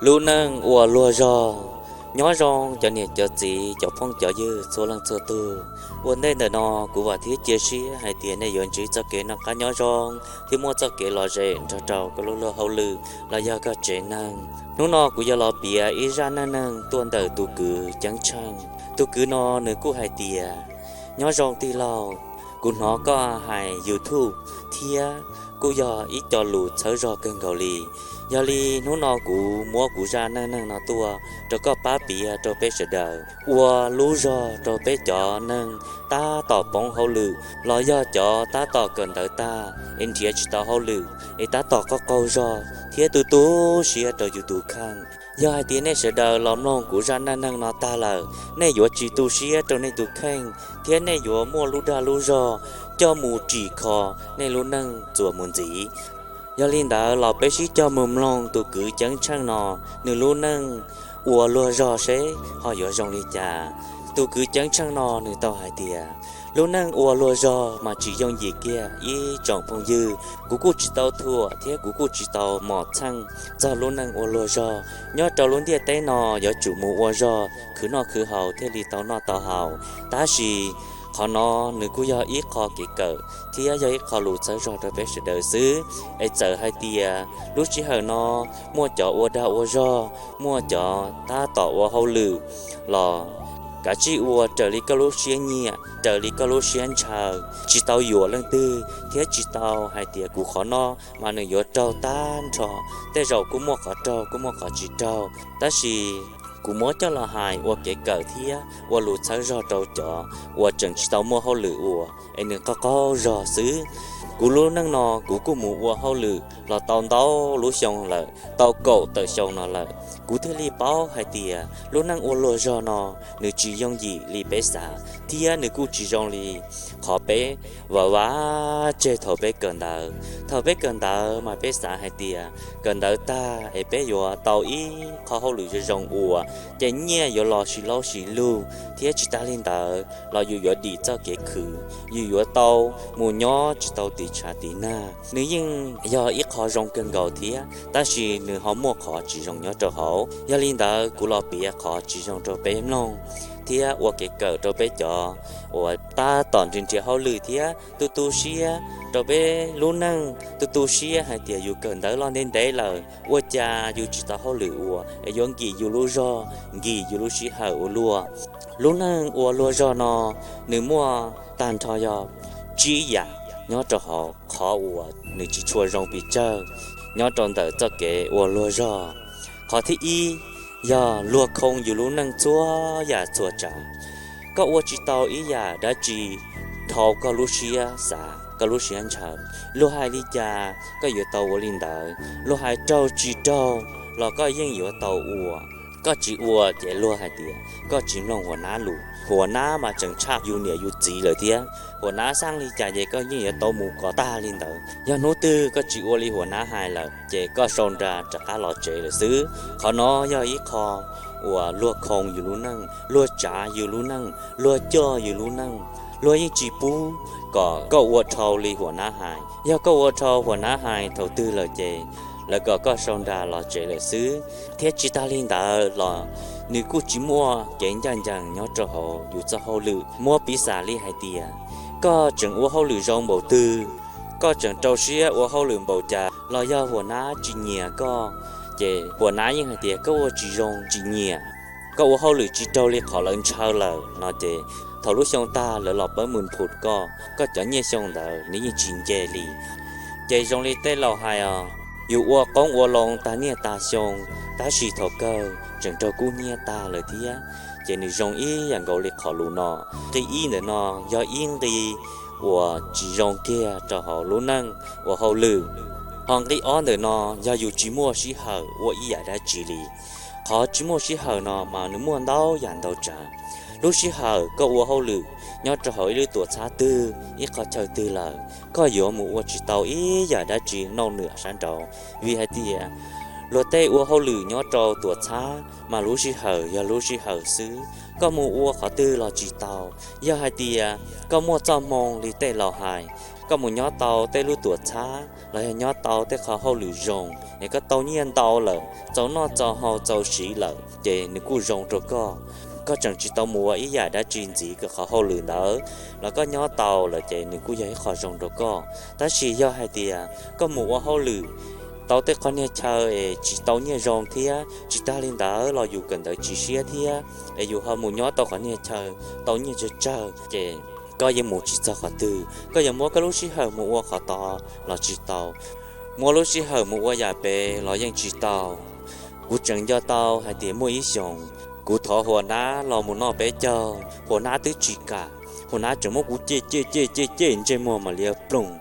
Lub neej ua luag zog. Nyob zoo cov niam cov txiv, cov phooj cov ywg txhua leej txhua tug. Ua ntej ntawm no kuv vam thiab cia siab hais tias nej yuav ntsib txoj kev noj qab nyob zoo thiab muaj txoj kev lom zem nrog rau koj lub luag hauj lwm los yog koj tsev neeg. Hnub no kuv yuav los piav ib zaj neej neeg tuaj ntawm tus kwv Ceeb Tsheej. Tus kwv no nws kuj hais tias, nyob zoo tij laug, kuv hnov koj hais YouTube thiab kuj yog ib co lus txhawb zog kawg nkaus li. Yog li hnub no kuv muab kuv zaj neej neeg no tuaj rau koj pab piav rau peb sawv daws ua lub zog rau peb cov neeg tab tom poob hauj lwm los yog cov tab tom kawm ntawv tag es nrhiav tsis tau hauj lwm es tab tom qaug qaug zog thiab tu tu siab rau yus tus kheej. Yog hais tias nej sawv daws los mloog kuv zaj neej neeg no tag lawm, nej yuav tsis tu siab rau nej tus kheej thiab nej yuav muaj lub dag lub zog coj mus tsim kho nej lub neej txuas mus ntxiv. Yog li ntawd los peb sib coj mus mloog tus kwv Ceeb Tsheej no nws lub neej ua luag zog seb ho yuav zoo li cas. Tus kwv Ceeb Tsheej no nws tau hais tias, lub neej ua luag zog mas tsis yooj yim kiag ib tsoom phooj ywg. Kuv kuj tsis tau thuam thiab kuv kuj tsis tau mos txheej txog lub neej ua luag zog. Nyob rau lub ntiaj teb no yuav tsum mus ua zog khwv noj khwv haus thiaj li tau noj tau haus. Tab sis qhov no nws kuj yog ib qho kev kawm thiab yog ib qho lus txhawb zog rau peb sawv daws xwb. Es txawm hais tias lub sij hawm no muaj cov ua dag ua zog, muaj cov tab tom ua hauj lwm los kav tsij ua raws li koj lub siab nyiam, raws li koj lub siab ntshaw, tsis tau yuam leej twg thiab tsis tau hais tias kuv qhov no mas nws yuav raug tag nrho. Tej zaum kuj muaj qhov raug kuj muaj qhov tsis raug, tab sis kuv muab coj los hais ua kev kawm thiab ua lus txhawb zog rau cov uas tseem tsis tau muaj hauj lwm ua es nws qaug qaug zog xwb. Kuv lub neej no kuv kuj mus ua hauj lwm los tau ntau lub xyoo lawm, tau kaum tawm xyoo no lawm, kuv thiaj li paub hais tias lub neej ua luag zog no nws tsis yooj yim li peb xav thiab nws kuj tsis zoo li qhov peb vam vaj tseg thaum peb kawm ntawv. Thaum peb kawm ntawv mas peb xav hais tias kawm ntawv tag es peb yuav tau ib qho hauj lwm zoo zoo ua, ces nyiaj yuav los sib laub sib lug thiab tsis tas li ntawd los yus yuav dim txoj kev khwv, yus yuav tau mus nyob tsis tau tiv tshav tiv nag. Nws yeej yog ib qho zoo kawg nkaus thiab, tab sis nws ho muaj qhov tsis zoo nyob rau hauv. Yog li ntawd kuv los piav qhov tsis zoo rau peb mloog thiab ua kev kawm rau peb cov uas tab tom nrhiav nrhiav hauj lwm thiab tu tu siab rau peb lub neej, tu tu siab hais tias yus kawm ntawv los ntev ntev lawm ua cas yus tsis tau hauj lwm ua es yuav nkim yus lub zog, nkim yus lub sij hawm ua luaj. Lub neej ua luag zog no nws muaj tag nrho yog tsib yam nyob rau hauv qhov uas nws tsis tshua zoo pes tsawg nyob rau ntawm txoj kev ua luag zog. Qhov thib ib yog luag khoo yus lub neej txhua yam txhua tsav. Koj ua tsis tau ib yam dab tsi dhau koj lub siab xav koj lub siab ntshaw. Luag hais li cas koj yuav tau ua li ntawd, luag hais raug tsis raug los koj yeej yuav tau ua. Koj tsis ua ces luag hais tias koj tsis mloog huas nab lus. Huas nab mas tseem tshaj yus niam yus txiv lawm thiab. Huas nab xaj li cas ces koj yeej yuav tau mus kom tag li ntawd. Yog hnub twg koj tsis ua li huas nab hais lawm ces koj sau nra rov qab los tsev lawm xwb. Qhov no yog ib qho uas luag khoo yus lub neej, luag tsav yus lub neej, luag coj yus lub neej. Luag yeej tsis pub kom koj ua dhau li huas nab hais. Yog koj ua dhau huas nab hais thaum twg lawm ces lawv kom koj sau nra los tsev lawm xwb. Thiab tsis tas li ntawd los nws kuj tsis muaj kev ncaj ncees nyob rau hauv yus txoj hauj lwm. Muab piv xam li hais tias koj tseem ua hauj lwm zoo npaum twg, koj tseem rau siab ua hauj lwm npaum cas los yog huas nab tsis nyiam koj, ces huas nab yeej hais tias koj ua tsis zoo tsis nyiam, koj ua hauj lwm tsis raug li qhov lawv ntshaw lawm no ces thaum lub xyoo tag lawv los pab mus phum koj, koj cov nyiaj xyoo ntawd nws yeej tsis nce li. Ces zoo li tej laus hais os, yus ua qoob ua loo tag niaj tag xyoo, tab sis thaum kawg tseem raug kub hnyiab tag lawm thiab. Ces nws zoo ib yam nkaus li qhov lus no. Nqi ib ntawm no yog ib nqi uas tsis zoo kiag rau hauv lub neej ua hauj lwm. Ho nqi ob ntawm no yog yus tsis muaj sij hawm ua ib yam dab tsi li. Qhov tsis muaj sij hawm no mas nws muaj ntau yam ntau tsav. Lub sij hawm koj ua hauj lwm nyob rau hauv ib lub tuam txhab twg, ib qhov chaw twg lawm, koj yuav mus ua tsis tau ib yam dab tsi noj nws sab nraud, vim hais tias luag tej ua hauj lwm nyob rau tuam txhab mas lub sij hawm yog lub sij hawm xwb, koj mus ua qhov twg los tsis tau. Yog hais tias koj muaj txoj hmoo li tej laus hais, Koj mus nyob tau tej lub tuam txhab los yog nyob tau tej qhov hauj lwm zoo es koj tau nyiaj ntau lawm, txaus noj txaus haus txaus siv lawm ces nws kuj zoo rau koj. Koj tseem tsis tau mus ua ib yam dab tsi ntxiv kawm qhov hauj lwm ntawd los koj nyob tau lawm ces nws kuj yog ib qho zoo rau koj. Tab sis yog hais tias koj mus ua hauj lwm tau tej qhov niag chaw es tsis tau nyiaj zoo thiab, tsis tag li ntawd los yus kawm ntawv tsis siab thiab, es yus ho mus nyob tau qhov niag chaw tau nyiaj tsawg tsawg ces koj yeej mus tsis txog qhov twg. Koj yuav muab koj lub sij hawm mus ua qhov tod los tsis tau, muab lub sij hawm mus ua yam pem los yeej tsis tau. Kuv tseem nco tau hais tias muaj ib xyoos kuv thov Huas Nab los mus noj peb caug, Huas Nab twb tsis kam. Huas Nab tseem muab kuv cem cem cem cem cem ntsej muag mam li ploog.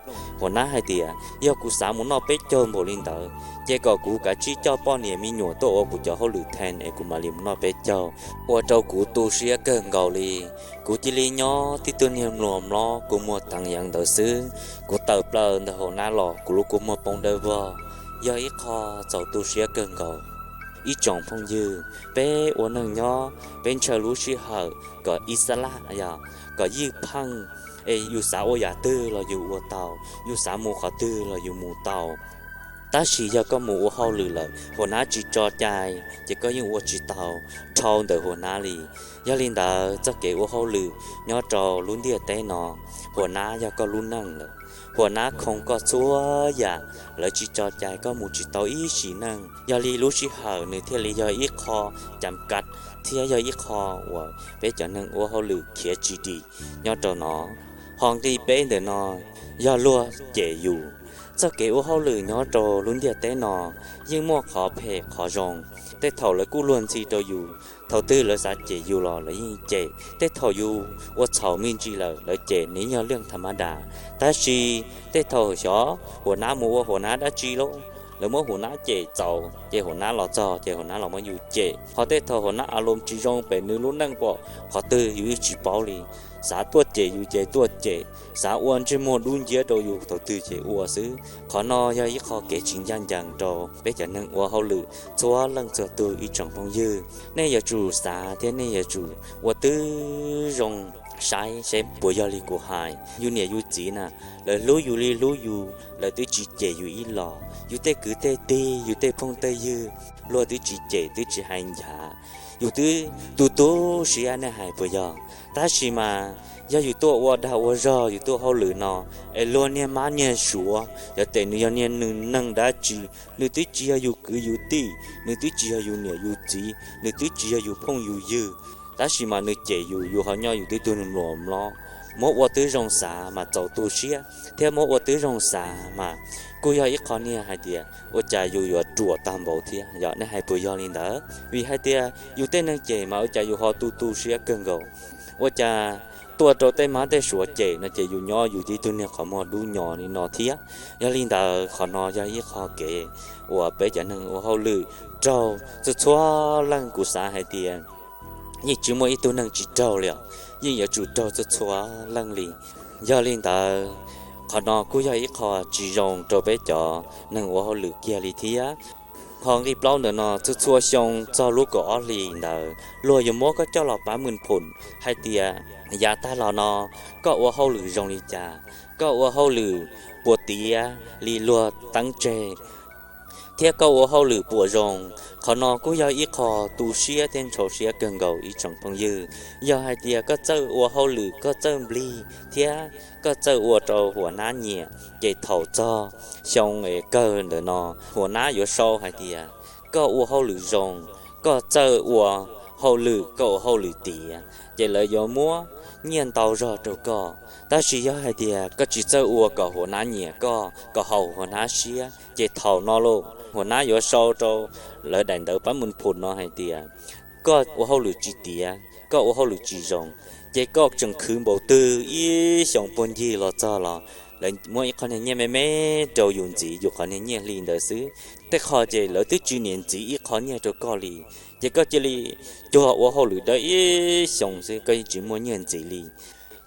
Huas Nab hais tias yog kuv xav mus noj peb caug npaum li ntawd ces kom kuv kav tsij coj poj niam me nyuam tuaj ua kuv cov hauj lwm then es kuv mam li mus noj peb caug. Ua rau kuv tu siab kawg nkaus li. Kuv cia li nyob tib tug niag mluas mlob kua muag teev yeev ntawd xwb. Kuv tawm plaws ntawm Huas Nab los kuv lub kua muag poob dawb vog, yog ib qho txaus tu siab kawg nkaus. Ib tsoom phooj ywg, peb ua neej nyob peb ntshaw lub sij hawm kom ib xab laj yog kom ywj pheej, es yus xav ua yam twg los yus ua tau, yus xav mus qhov twg los yus mus tau. Tab sis yog koj mus ua hauj lwm lawm Huas Nab tsis tso cai ces koj yeej ua tsis tau dhau ntawm Huas Nab li. Yog li ntawd txoj kev ua hauj lwm nyob rau lub ntiaj teb no, Huas Nab yog koj lub neej lawm. Huas Nab khoo koj txhua yam, lawv tsis tso cai koj mus tsis tau ib sim neej. Yog li lub sij hawm nws thiaj li yog ib qho cam kav thiab yog ib qho uas peb cov neeg ua hauj lwm khiav tsis dim nyob rau no. Ho nqi peb ntawm no yog luag cem yus. Txoj kev ua hauj lwm nyob rau lub ntiaj teb no yeej muaj qhov phem qhov zoo. Tej thaum lawv kuj luag ntxhi rau yus, thaum twg lawv xav cem yus los lawv yeej cem. Tej thaum yus ua txhaum me ntsis lawm lawv cem nws yog leej tham ma das. Tab sis tej thaum xyov Huas Nab mus ua Huas Nab dab tsi lauj, lawv muab Huas Nab cem txaus ces Huas Nab los txog ces Huas Nab los muab yus cem. Ho tej thaum Huas Nab a loos tsis zoo pem nws lub neej pom qhov twg yus yeej tsis paub li. Xav tuaj cem yus ces tuaj cem, xav ua ntsej muag dub nciab rau yus thaum twg ces ua xwb. Qhov no yog ib qho kev tsis ncaj ncees rau peb cov neeg ua hauj lwm txhua leej txhua tug ib tsoom phooj ywg. Nej yuav tsum xav thiab nej yuav tsum ua tib zoo saib seb puas yog li kuv hais. Yus niam yus txiv na, lawv hlub yus li hlub yus, lawv twb tsis cem yus ib los. Yus tej kwv tej tij, yus tej phooj tej ywg, luag twb tsis cem twb tsis hais ncav, yus twb tu tu siab, nej hais puas yog? Tab sis mas yog yus tuaj ua dag ua zog, yus tuaj hauj lwm no, es luag niag mab niag suav, yog tias nws yog niag neeg dab tsi, nws twb tsis yog yus kwv yus tij, nws twb tsis yog yus niam yus txiv, nws twb tsis yog yus phooj yus ywg, tab sis mas nws cem yus, yus ho nyob yus tib tug neeg mluas mlob. Muab ua tib zoo xav mas txaus tu siab, thiab muab ua tib zoo xav mas kuj yog ib qho niag hais tias ua cas yus yuav ruam tag npaum thiab, yog nej hais puas yog li ntawd? Vim hais tias yus tej neeg cem mas ua cas yus ho tu tu siab kawg nkaus? Ua cas tuaj rau tej mab tej suav cem no ces yus nyob yus tib tug niag qhov muag dub nyos li no thiab? Yog li ntawd qhov no yog ib qho kev uas peb cov neeg ua hauj lwm raug txhua txhua leej, kuv xav hais tias yeej tsis muaj ib tug neeg tsis raug li os, yeej yuav tsum raug txhua txhua leej li. Yog li ntawd qhov no kuj yog ib qho tsis zoo rau peb cov neeg ua hauj lwm kiag li thiab. Ho nqi plaub ntawm no, txhua txhua xyoo txog lub kaum ob hlis ntawd luag yuav muab koj coj los pab mws phoom hais tias yav tag los no koj ua hauj lwm zoo li cas, koj ua hauj lwm puas tiav li luag teeb tseg, thiab koj ua hauj lwm puas zoo. Qhov no kuj yog ib qho tu siab thiab ntxhov siab kawg nkaus ib tsoom phooj ywg. Yog hais tias koj txawj ua hauj lwm, koj txawj nplig thiab koj txawj ua rau Huas Nab nyiam, ces thaum txog xyoo es kawg ntawm no Huas Nab yuav sau hais tias koj ua hauj lwm zoo, koj txawj ua hauj lwm, koj ua hauj lwm tiav, ces lawv yuav muab nyiaj ntau zog rau koj. Tab sis yog hais tias koj tsis txawj ua kom Huas Nab nyiam koj, kom haum Huas Nab siab, ces thaum no lauj Huas Nab yuav sau rau lawv daim ntawv pab mws phoom no hais tias koj ua hauj lwm tsis tiav, koj ua hauj lwm tsis zoo, ces koj tseem khwv npaum twg ib xyoos puag ncig los txog los lawv muab ib qho niag nyiaj me me rau yus ntxiv, yus qhov niag nyiaj hli ntawd xwb. Tej qho ces lawv twb tsis niam ntxiv ib qho nyiaj rau koj li, ces koj cia li cuag ua hauj lwm dawb ib xyoos xwb koj yeej tsis muaj nyiaj ntxiv li.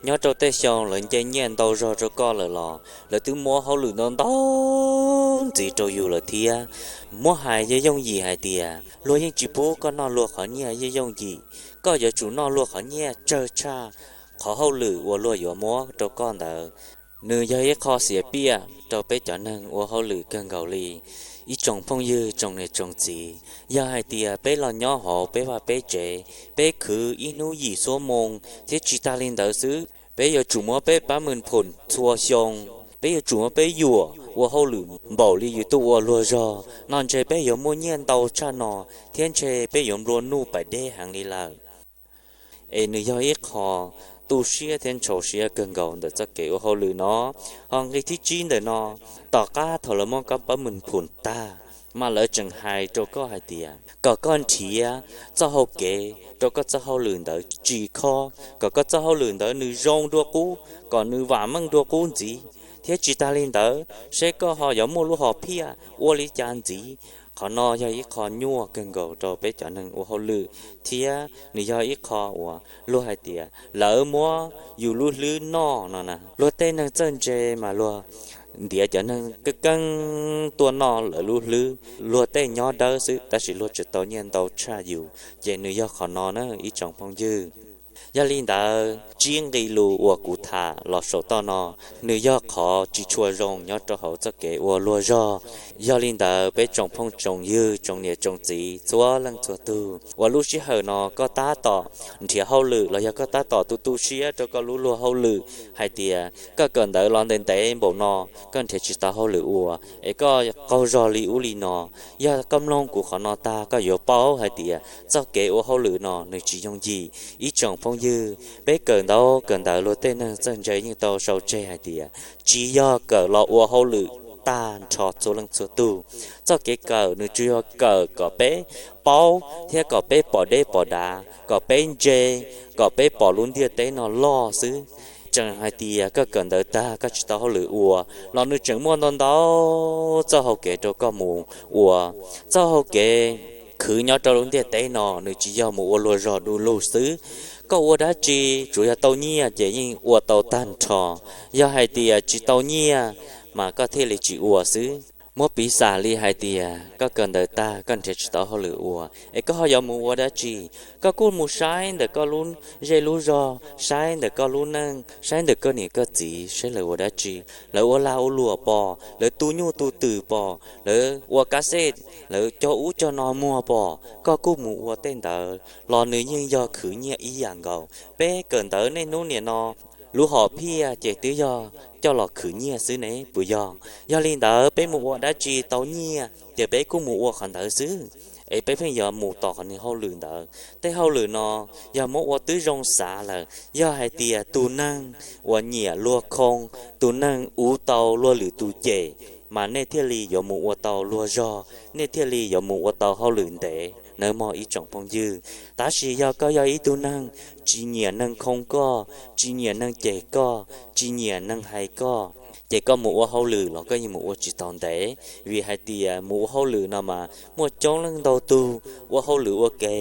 Nyob rau tej xyoo lawv nce nyiaj ntau zog rau koj lawm los lawv twb muab hauj lwm ntau ntau ntxiv rau yus lawm thiab. Muab hais yooj yooj yim hais tias luag yeej tsis pub koj noj luag qhov nyiaj yooj yooj yim, koj yuav tsum noj luag qhov nyiaj tsawg tshaj qhov hauj lwm uas luag yuav muab rau koj ntawd. Nws yog ib qho xiam piaj rau peb cov neeg ua hauj lwm kawg nkaus li. Ib tsoom phooj ywg, tsoom niam tsoom txiv, yog hais tias peb los nyob hauv peb vaj peb tsev, peb khwv ib hnub yim xuab moo, thiab tsis tas li ntawd xwb, peb yuav tsum muab peb pab mws phoom txhua xyoo, peb yuav tsum muab peb yuam ua hauj lwm npaum li yus tuaj ua luag zog no, ntshe peb yuav muaj nyiaj ntau tshaj no, thiab ntshe peb yuav nplua nuj pais deb heev li lawm. Es nws yog ib qho tu siab thiab ntshau siab kawg nkaus ntawm txoj kev ua hauj lwm no. Ho nqe thib tsib ntawm no, tom qab thaum lawv muab koj pab mws phoom tag, mas lawv tseem hais rau koj hais tias kom koj nrhiav txoj hau kev rau koj txoj hauj lwm ntawd tsis khob, kom koj txoj hauj lwm ntawd nws zoo dua qub, kom nws vam meej dua qub ntxiv, thiab tsis tas li ntawd seb koj ho yuav muaj lub hom phiaj ua li cas ntxiv. Qhov no yog ib qho nyuaj kawg nkaus rau peb cov neeg ua hauj lwm, thiab nws yog ib qho uas luag hais tias lawv muab yus lub hlwb noj no na. Luag tej neeg txawj ntse mas luag ntiav cov neeg keeb keeb tuaj noj lawv lub hlwb, luag tej nyob dawb xwb tab sis luag tseem tau nyiaj ntau tshaj yus, ces nws yog qhov no na ib tsoom phooj ywg. Yog li ntawd tsib nqe lus uas kuv tham los saum toj no, nws yog qhov tsis tshua zoo nyob rau hauv txoj kev ua luag zog. Yog li ntawd peb tsoom phooj tsoom ywg, tsoom niam tsoom txiv txhua leej txhua tug, uas lub sij hawm no koj tab tom nrhiav hauj lwm los yog koj tab tom tu tu siab rau koj lub luag hauj lwm hais tias koj kawm ntawv los ntev ntev npaum no, koj nrhiav tsis tau hauj lwm ua, es koj qaug zog li ub li no. Yog koj mloog kuv qhov no tag koj yuav paub hais tias txoj kev ua hauj lwm no nws tsis yooj yim. Ib tsoom phooj ywg, peb kawm ntau kawm ntawv luag tej neeg txawj ntse yeej tau sau tseg hais tias tsis yog kawm los ua hauj lwm tag nrho txhua leej txhua tug. Txoj kev kawm nws tsuas yog kawm kom peb paub thiab kom peb pom deb pom dav, kom peb ntse, kom peb pom lub ntiaj teb no loj xwb. Tseem hais tias koj kawm ntawv tag koj tsis tau hauj lwm ua los nws tseem muaj ntau ntau txoj hau kev rau koj mus ua. Txoj hau kev khwv nyob rau lub ntiaj teb no nws tsis yog mus ua luag zog du lug xwb. Koj ua dab tsi tsuas yog tau nyiaj ces yeej ua tau tag nrho. Yog hais tias tsis tau nyiaj mas koj thiaj li tsis ua xwb. Muab piv xam li hais tias koj kawm ntawv tag koj nrhiav tsis tau hauj lwm ua, es koj ho yuav mus ua dab tsi? Koj kuj mus saib ntawm koj lub zej lub zog, saib ntawm koj lub neej, saib ntawm koj niam koj txiv seb lawv ua dab tsi, lawv ua lag ua luam pom, lawv tu nyuj tu twm pom, lawv ua kab xej, lawv cog ub cog no muag pom, koj kuj mus ua tej ntawd los nws yeej yog khwv nyiaj ib yam nkaus. Peb kawm ntawv niaj hnub nim no lub hom phiaj ces twb yog coj los khwv nyiaj xwb ne puas yog? Yog li ntawd peb mus ua dab tsi tau nyiaj ces peb kuj mus ua qhov ntawd xwb, es peb pheej yuav mus tos qhov niag hauj lwm ntawd. Tej hauj lwm no yog muab ua twb zoo xav lawm, yog hais tias tus neeg uas nyiam luag khoo, tus neeg uv tau luag lwm tus cem, mas nej thiaj li yuav mus ua tau luag zog, nej thiaj li yuav mus ua tau hauj lwm ntev nawb mog ib tsoom phooj ywg. Tab sis yog koj yog ib tug neeg tsis nyiam neeg khoo koj, tsis nyiam neeg cem koj, tsis nyiam neeg hais koj, ces koj mus ua hauj lwm los koj yeej mus ua tsis tau ntev, vim hais tias mus ua hauj lwm no mas muaj coob leej ntau tug ua hauj lwm ua ke,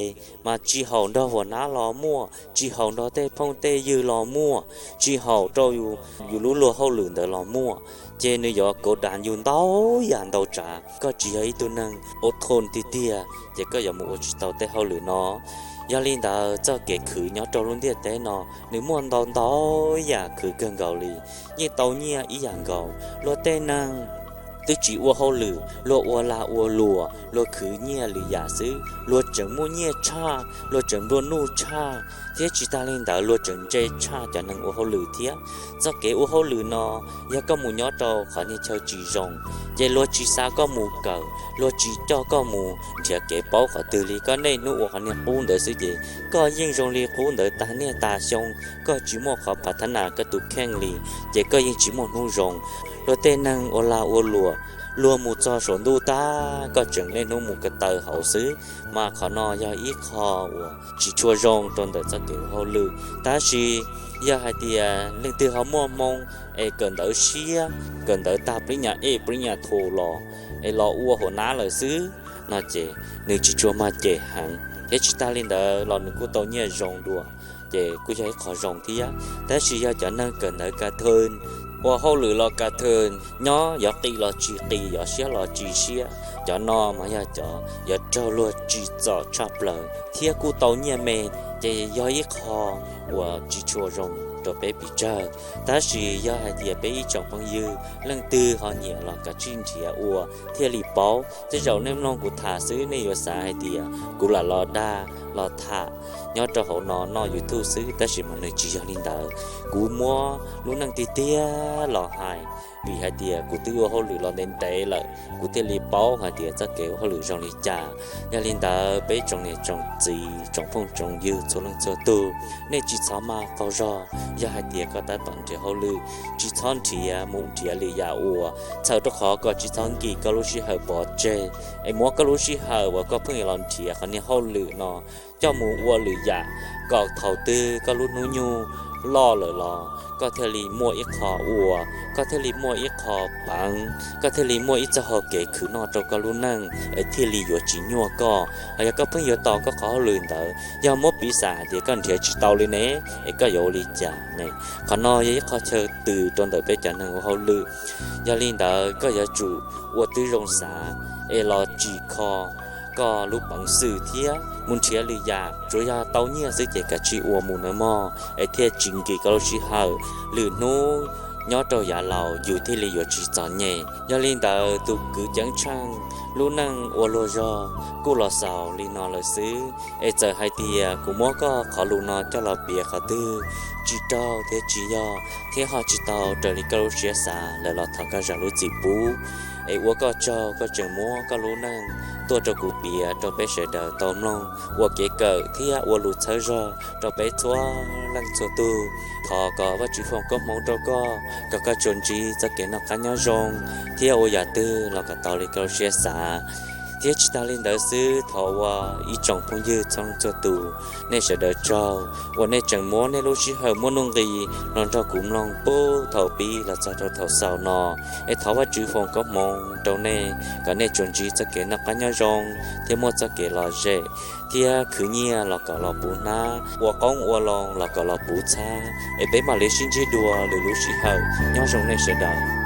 mas tsis haum nrog huas nab los muaj, tsis haum nrog tej phooj tej ywg los muaj, tsis haum rau yus lub luag hauj lwm ntawd los muaj, ces nws yuav kauv dav yus ntau yam ntau tsav. Koj tsis yog ib tug neeg ua thon tiag tiag ces koj yuav mus ua tsis tau tej hauj lwm no. Yog li ntawd txoj kev khwv nyob rau lub ntiaj teb no nws muaj ntau ntau yam khwv kawg nkaus li, yeej tau nyiaj ib yam nkaus. Luag tej neeg twb tsis ua hauj lwm, luag ua lag ua luam, luag khwv nyiaj lwm yam xwb, luag tseem muaj nyiaj tshaj, luag tseem nplua nuj tshaj, thiab tsis tas li ntawd luag tseem ntse tshaj cov neeg ua hauj lwm thiab. Txoj kev ua hauj lwm no, yog koj mus nyob rau qhov niag chaw tsis zoo, ces luag tsis xa koj mus kawm, luag tsis coj koj mus nrhiav kev paub qhov twg li. Koj niaj hnub ua qhov niag qub ntawd xwb ces koj yeej zoo li qub ntawd tag niaj tag xyoo, koj tsis muaj qhov phav thab nas koj tus kheej li, ces koj yeej tsis muaj hnub zoo. Luag tej neeg ua lag ua luam, luag mus txog saum ntuj tag koj tseem niaj hnub mus ko taw hauv xwb. Mas qhov no yog ib qho uas tsis tshua zoo rau ntawm txoj kev ua hauj lwm. Tab sis yog hais tias leej twg ho muaj hmoo es kawm ntawv siab, kawm ntawv tag pib nyam ej pib nyam thu los, es los ua huas nab lawm xwb no ces nws tsis tshua mag cem heev, thiab tsis tas li ntawd los nws kuj tau nyiaj zoo dua, ces kuj yog ib qho zoo thiab. Tab sis yog cov neeg kawm ntawv ka thw, ua hauj lwm los ka thw, nyob yuav qis los tsis qis, yuav siab los tsis siab, cov no mas yog cov yuav raug luag tsim txom tshaj plaws thiab kuj tau nyiaj me, ces yog ib qho uas tsis tshua zoo. rau peb pes tsawg. Tab sis yog hais tias peb ib tsoom phooj ywg leej twg ho nyiam los kav tsij nrhiav ua thiaj li paub. Tej zaum nej mloog kuv tham xwb nej yuav xav hais tias kuv lam los dag los tham nyob rau hauv no noj YouTube xwb, tab sis mas nws tsis yog li ntawd. Kuv muab lub neej tiag tiag los hais, vim hais tias kuv twb ua hauj lwm los ntev ntev lawm, kuv thiaj li paub hais tias txoj kev ua hauj lwm zoo li cas. Yog li ntawd peb tsoom niam tsoom txiv tsoom phooj tsoom ywg txhua leej txhua tug, nej tsis txhob maj qaug zog. Yog hais tias koj tab tom nrhiav hauj lwm, tsis txhob nrhiav mus nrhiav lwm yam uas txhawm rau qhov kom tsis txhob nkim koj lub sij hawm pov tseg, es muab koj lub sij hawm uas koj pheej yuav los nrhiav qhov niag hauj lwm no coj mus ua lwm yam, kom thaum twg koj lub hnub nyoog loj lawm los koj thiaj li muaj ib qho ua, koj thiaj li muaj ib qho peev, koj thiaj li muaj ib txoj hau kev khwv noj rau koj lub neej es thiaj li yuav tsis nyuaj koj. Hos yog koj pheej yuav tos koj qhov hauj lwm ntawd, yog muab piv xam hais tias koj nrhiav tsis tau li ne, es koj yuav ua li cas ne? Qhov no yog ib qho chaw tws rau ntawm peb cov neeg ua hauj lwm. Yog li ntawd koj yuav tsum ua tib zoo xav es los tsim kho koj lub peev xwm thiab mus nrhiav lwm yam, tsuas yog tau nyiaj xwb ces kav tsij ua mus nawb mog, es thiaj tsis nkim koj lub sij hawm. Lwm hnub nyob rau yav laus yus thiaj li yuav tsis txom nyem. Yog li ntawd tus kwv Ceeb Tsheej lub neej ua luag zog kuj los xaus li no lawm xwb. Es txawm hais tias kuv muab koj qhov lus no coj los piav qhov twg tsis raug thiab tsis yog thiab ho tsis tau raws li koj lub siab xav lawm los thov koj zam lub txim pub. Es ua koj tsaug koj tseem muab koj lub neej tuaj rau kuv piav rau peb sawv daws tau mloog ua kev kawm thiab ua lus txhawb zog rau peb txhua leej txhua tug. Thov kom Vajtswv foom koob hmoov rau koj kom koj tsuas ntsib txoj kev noj qab nyob zoo thiab ua yam twg los kom tau li koj lub siab xav. Thiab tsis tas li ntawd xwb, thov ua ib tsoom phooj ywg txhua leej txhua tus, nej sawv daws tsaug uas nej tseem muab nej lub sij hawm muaj nuj nqis los nrog kuv mloog puag thaum pib los txog rau thaum xaus no. Es thov Vajtswv foom koob hmoov rau nej kom nej tsuas ntsib txoj kev noj qab nyob zoo thiab muaj txoj kev lom zem, thiab khwv nyiaj los kom los puv hnab, ua qoob ua loo los kom los puv txhab. Es peb mam li sib ntsib dua lwm lub sij hawm, nyob zoo nej sawv daws.